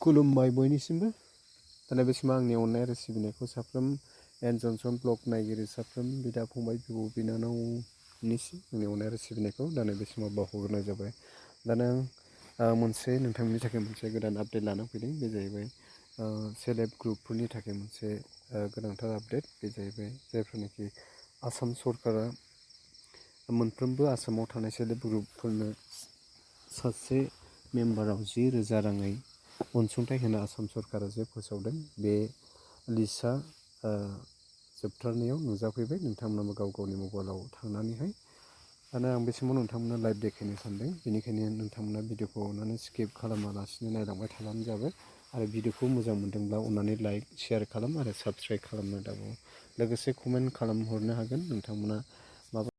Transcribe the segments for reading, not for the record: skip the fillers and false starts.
खुलुमबाय बयनिसिमबो दाना बे समाव आंनि अननाय आरो सिबिनायखौ साफ्रोम एन जनसन ब्लग नायगिरि साफ्रोम बिदा फंबाय बिब' बिनानावनिसिम आंनि अननाय आरो सिबिनायखौ दाना बे समाव बावहरग्रोनाय जाबाय। दाना आं मोनसे नोंथांमोननि थाखाय मोनसे गोदान आपडेट लाना फैदों। बे जाहैबाय सेल्फ हेल्प ग्रुपफोरनि थाखाय मोनसे गोनांथार आपडेट। बे जाहैबाय जायफोरनाखि आसाम सरकारा मोनफ्रोमबो आसामाव थानाय सेल्फ हेल्प ग्रुपफोरनो सासे मेम्बाराव 10,000 राङै अनसुंथाइ होनो आसाम सरकारा जे फोसावदों, बे लिस्टआ जोबथारनायाव नुजाफैबाय। नोंथांमोनाबो गाव गावनि मबाइलाव थांनानैहाय दाना आं बे समाव नोंथांमोननो लाइभ देखायनो सानदों। बेनिखायनो नोंथांमोना भिडिअखौ अननानै स्किप खालामालासिनो नायलांबाय थाब्लानो जाबाय। आरो भिडिअखौ मोजां मोनदोंब्ला अननानै लाइक शेयार खालाम आरो साबस्क्राइब खालामनो दाबाव। लोगोसे कमेन्ट खालामहरनो हागोन नोंथांमोना माबा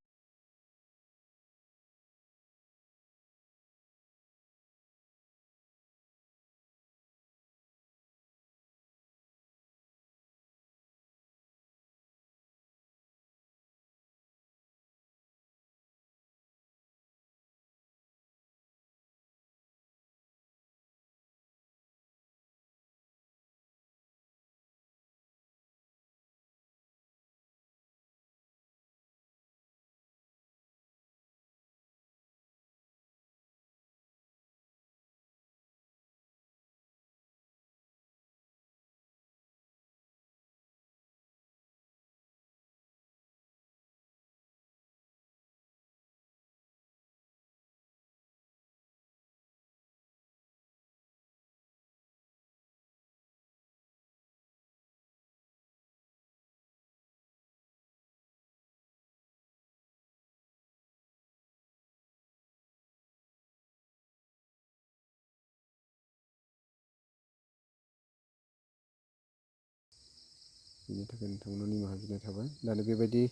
बेनि थाखाय नोंथांमोना निमाहा बिनाय थाबाय। दानो बेबायदि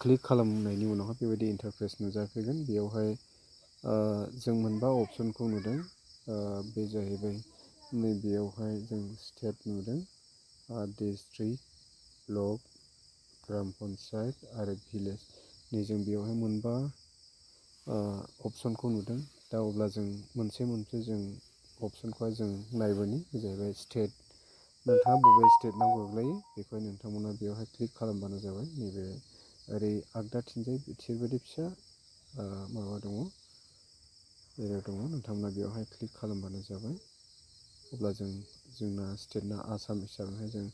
क्लिक खालामनायनि उनावहाय बेबायदि इन्टारफेस नुजाफैगोन। बेयावहाय जों मोनबा अपसनखौ नुदों। बे जाहैबाय नैबेयावहाय जों स्टेट नुदों, डिस्ट्रिक्ट, ब्लक, ग्राम पन्सायत आरो भिलेज। जों बेयावहाय मोनबा अपसनखौ नुदों। दा अब्ला जों मोनसे जों अपसनखौहाय जों नायबोनि। बे जाहैबाय स्टेट। नोंथाङा बबे स्टेटआव गोग्लैयो बेखौहाय नोंथांमोना बेवहाय क्लिक खालामबानो जाबाय। नैबे ओरै आगदाथिंजाय थिरबायदि फिसा माबा दङ, एरिया दङ, नोंथांमोना बेवहाय क्लिक खालामबानो जाबाय। अब्ला जोंना स्टेटना आसाम हिसाबैहाय जों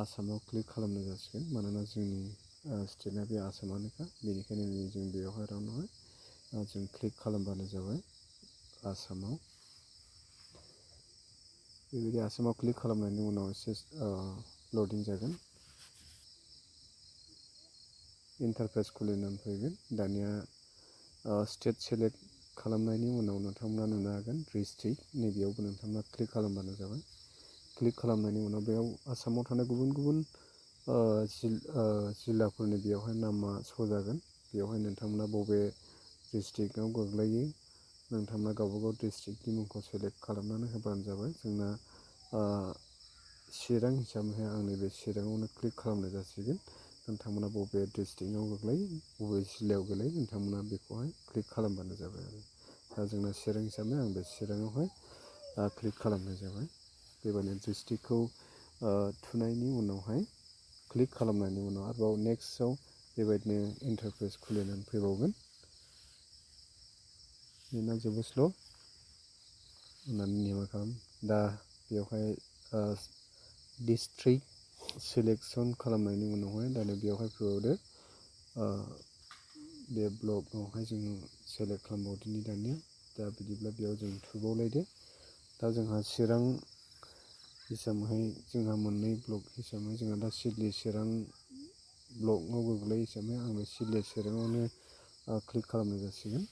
आसामाव क्लिक खालामनाय जासिगोन। मानोना जोंनि स्टेटना बे आसामानोखा। बेनिखायनो जों बेवहाय राउन्डआवहाय जों क्लिक खालामबानो जाबाय आसामाव। बेबायदि आसामाव क्लिक खालामनायनि उनाव एसे लडिं जागोन। इन्टारफेस खुलिनानै फैगोन। दानिया स्टेट सेलेक्ट खालामनायनि उनाव नोंथांमोना नुनो हागोन डिस्ट्रिक्ट। नैबेयावबो नोंथांमोना क्लिक खालामबानो जाबाय। क्लिक खालामनायनि उनाव बेयाव आसामाव थानाय गुबुन गुबुन जिल्लाफोरनि बेयावहाय नामा श' जागोन। बेवहाय नोंथांमोना बबे डिस्ट्रिक्टआव गोग्लैयो नोंथांमोना गावबा गाव डिस्ट्रिक्टनि मुंखौ सेलेक्ट खालामनानै होबानो जाबाय। जोंना चिरां हिसाबैहाय आं नैबे चिराङावनो क्लिक खालामनाय जासिगोन। नोंथांमोना बबे डिस्ट्रिक्टआव गोग्लैयो, बबे जिल्लायाव गोग्लैयो नोंथांमोना बेखौहाय क्लिक खालामबानो जाबाय आरो। दा जोंना चिरां हिसाबै आं बे चिराङावहाय क्लिक खालामनाय जाबाय। बेबायदिनो डिस्ट्रिक्टखौ थुनायनि उनावहाय क्लिक खालामनायनि उनाव आरोबाव नेक्स्टआव बेबायदिनो इन्टारफेस खुलिनानै फैबावगोन। बेना जोबोद स्ल' होननानै निमाहा खालाम। दा बेवहाय डिस्ट्रिक्ट सिलेक्सन खालामनायनि उनावहाय दानो बेवहाय फैबावदो बे ब्लकआवहाय जों सेलेक्ट खालामबावदोनि दानिया। दा बिदिब्ला बेयाव जों थुबावलायदो। दा जोंहा चिरां हिसाबैहाय जोंहा मोननै ब्लक हिसाबै जोंहा दा सिडली चिरां ब्लकआव गोग्लैयो हिसाबै आं बे सिडली चिराङावनो क्लिक खालामनाय जासिगोन।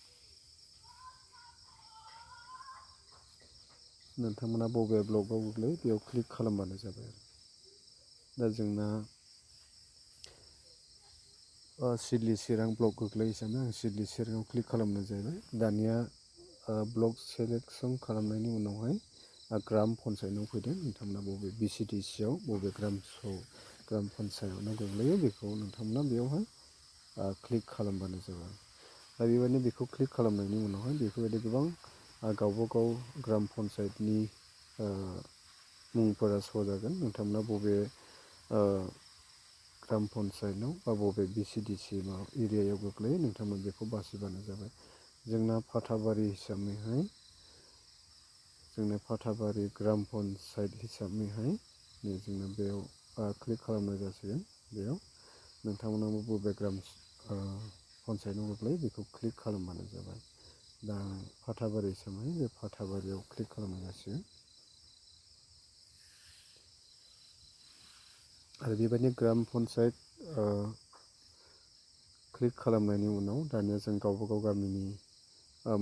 नोंथांमोना बबे ब्लकआव गोग्लैयो बेयाव क्लिक खालामबानो जाबाय आरो। दा जोंना सिडली चिरां ब्लक गोग्लैयो हिसाबै आं सिडली चिराङाव क्लिक खालामनाय जाबाय। दानिया ब्लक सेलेक्सन खालामनायनि उनावहाय ग्राम पन्सायतआव फैदों। नोंथांमोना बबे BCDCआव बबे ग्राम पन्सायतआव गोग्लैयो बेखौ नोंथांमोना बेयावहाय क्लिक खालामबानो जाबाय। दा बेबायदिनो बेखौ क्लिक खालामनायनि उनावहाय बेफोरबायदि गोबां गावबागाव ग्राम पन्सायतनि मुंफोरा श' जागोन। नोंथांमोना बबे ग्राम पन्सायतनाव बा बबे BCDC एरियायाव गोग्लैयो नोंथांमोन बेखौ बासिबानो जाबाय। जोंना फाथाबारि हिसाबैहाय फाथाबारि ग्राम पन्सायत हिसाबैहाय जोंना बेयाव क्लिक खालामनाय जासिगोन। बेयाव नोंथांमोनाबो बबे ग्राम पन्सायतआव गोग्लैयो बेखौ क्लिक खालामबानो जाबाय। दा फाथाबारि हिसाबै बे फाथाबारियाव क्लिक खालामनाय जासिगोन। आरो बेबायदिनो ग्राम पन्सायत क्लिक खालामनायनि उनाव दानिया जों गावबागाव गामिनि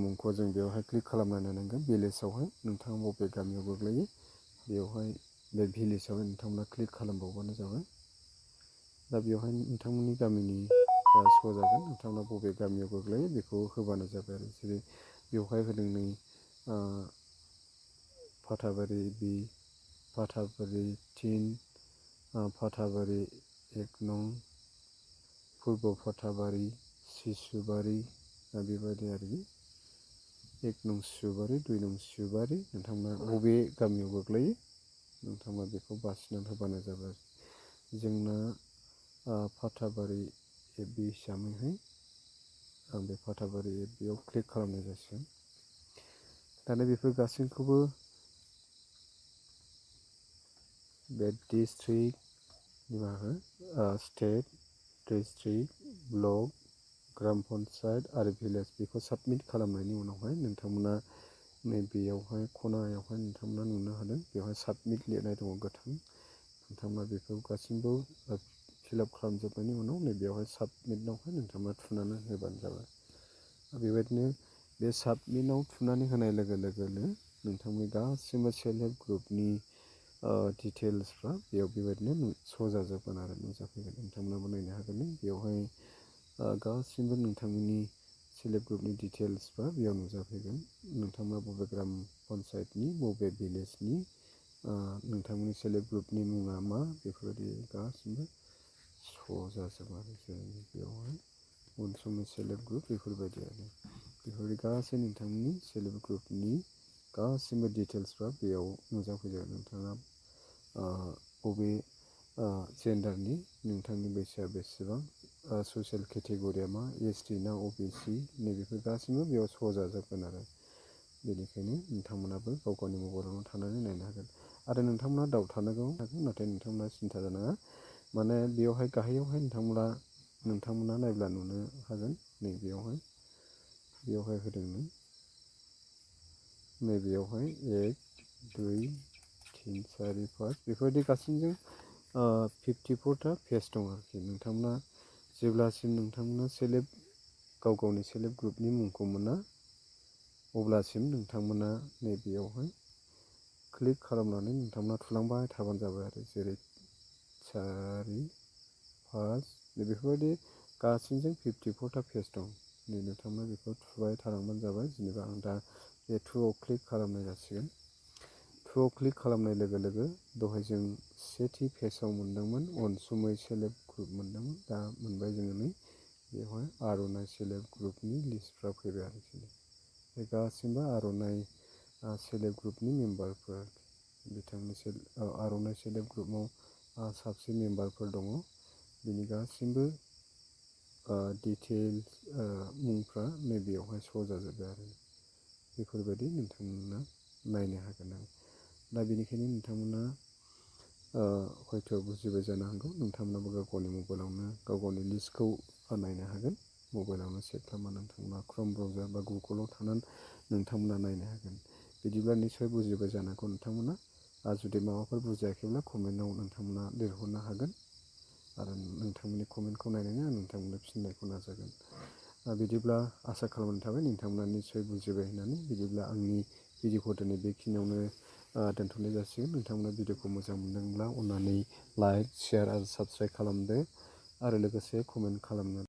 मुंखौ जों बेवहाय क्लिक खालामनानै नांगोन। भिलेजावहाय नोंथाङा बबे गामियाव गोग्लैयो बेवहाय बे भिलेजावहाय नोंथांमोना क्लिक खालामबावबानो जाबाय। दा बेवहाय नोंथांमोननि गामिनि श' जागोन। नोंथांमोना बबे गामियाव गोग्लैयो बेखौ होबानो जाबाय आरो। जेरै बेवहाय होदों नै फाथाबारि बि, फाथाबारि 3, फाथाबारि 1 नं, पुर्ब फाथाबारि, सिसुबारि बेबायदि आरोखि 1 नं सिसुबारि, 2 नं सिसुबारि नोंथांमोना बबे गामियाव गोग्लैयो नोंथांमोना बेखौ बासिनानै होबानो जाबाय। जोंना फाथाबारि FB हिसाबैहाय आं बे फाथाबारि FBआव क्लिक खालामनाय जासिगोन। दाना बेफोर गासैखौबो बे डिस्ट्रिक्ट स्टेट, डिस्ट्रिक्ट, ब्लक, ग्राम पन्सायत आरो भिलेज बेखौ साबमिट खालामनायनि उनावहाय नोंथांमोना नैबेयावहाय खनायावहाय नोंथांमोना नुनो हादों। बेवहाय साबमिट लिरनाय दङ गोथां। नोंथांमोना बेखौ गासैबो फिलआप खालामजोबनायनि उनाव नैबेयावहाय साबमिटआवहाय नोंथांमोना थुनानै होबानो जाबाय। बेबायदिनो बे साबमिटआव थुनानै होनाय लोगो लोगोनो नोंथांनि गासैबो सेल्फ हेल्प ग्रुपनि डिटेल्सफ्रा बेयाव बेबायदिनो श' जाजोबगोन आरो नुजाफैगोन। नोंथांमोनाबो नायनो हागोन। बेवहाय गासैबो नोंथांमोननि सेल्फ हेल्प ग्रुपनि डिटेल्सफ्रा बेयाव नुजाफैगोन। नोंथांमोना बबे ग्राम पन्सायतनि बबे भिलेजनि नोंथांमोननि सेल्फ हेल्प ग्रुपनि मुङा मा बेफोरबायदि गासैबो श' जाजोबो आरो। जेरै बेवहाय अनसुमै सेल्फ हेल्प ग्रुप बेफोरबायदि आरो। बेफोरबायदि गासै नोंथांमोननि सेल्फ हेल्प ग्रुपनि गासैबो डिटेल्सफ्रा बेयाव नुजाफैजोबगोन। नोंथाङा बबे जेन्डारनि, नोंथांनि बैसोआ बेसेबां, ससियेल केटेगरिया मा, ST ना OBC नैबेफोर गासैबो बेयाव श' जाजोबगोन आरो। बेनिखायनो नोंथांमोनाबो गाव गावनि मबाइलावनो थानानै नायनो हागोन। आरो नोंथांमोना डाउट थानो हागौ, नाथाय नोंथांमोना सिन्था जानाङा। माने बेयावहाय गाहायावहाय नोंथांमोना नायब्ला नुनो हागोन। बेयावहाय होदों नैबेयावहाय 1, 2, 3, 4, 5 बेफोरबायदि गासैजों 54टा पेज दं आरोखि। नोंथांमोना जेब्लासिम नोंथांमोना गाव गावनि सेल्फ हेल्प ग्रुपनि मुंखौ मोना अब्लासिम नोंथांमोना नैबेयावहाय क्लिक खालामनानै नोंथांमोना थुलांबाय थाबानो जाबाय आरो। जेरै 4, 5 बेफोरबायदि गासैजों 54टा पेज दं। नोंथांमोना बेखौ थुबाय थालांबानो जाबाय। जेनेबा आं दा बे 2आव क्लिक खालामनाय जासिगोन। 2आव क्लिक खालामनाय लोगो लोगो दहाय जों सेथि पेजाव मोनदोंमोन अनसुमै सेल्फ हेल्प ग्रुप मोनदोंमोन। दा मोनबाय जोङो नै बेवहाय आर'नाइ सेल्फ हेल्प ग्रुपनि लिस्टफ्रा फैबाय आरोखि। बे गासैबो आर'नाइ सेल्फ हेल्प ग्रुपनि मेम्बारफोर। बिथांनि आर'नाइ सेल्फ हेल्प ग्रुपआव साबसे मेम्बारफोर दङ। बिनि गासैबो डिटेल्स मुंफ्रा नैबेयावहाय श' जाजोब्बाय आरो। बेफोरबायदि नोंथांमोना नायनो हागोन आरो। दा बेनिखायनो नोंथांमोना हयथ' बुजिबाय जानो हागौ। नोंथांमोनाबो गाव गावनि मबाइलावनो गाव गावनि लिस्टखौ नायनो हागोन। मबाइलावनो सेभ खालामना नोंथांमोना क्रम ब्राउजार बा गुगोलाव थानानै नोंथांमोना नायनो हागोन। बिदिब्ला निस्सय बुजिबाय जानो हागौ नोंथांमोना। जुदि माबाफोर बुजियाखैब्ला कमेन्टआव नोंथांमोना लिरहरनो हागोन। आरो नोंथांमोननि कमेन्टखौ नायनानै आं नोंथांमोननो फिननायखौ नाजागोन। बिदिब्ला आसा खालामनाय थाबाय नोंथांमोना निस्सय बुजिबाय होननानै। बिदिब्ला आंनि भिडिअखौ दिनै बेखिनियावनो दोनथ'नाय जासिगोन। नोंथांमोना भिडिअखौ मोजां मोनदोंब्ला अननानै लाइक, शेयार आरो साबस्क्राइब खालामदो आरो लोगोसे कमेन्ट खालामनो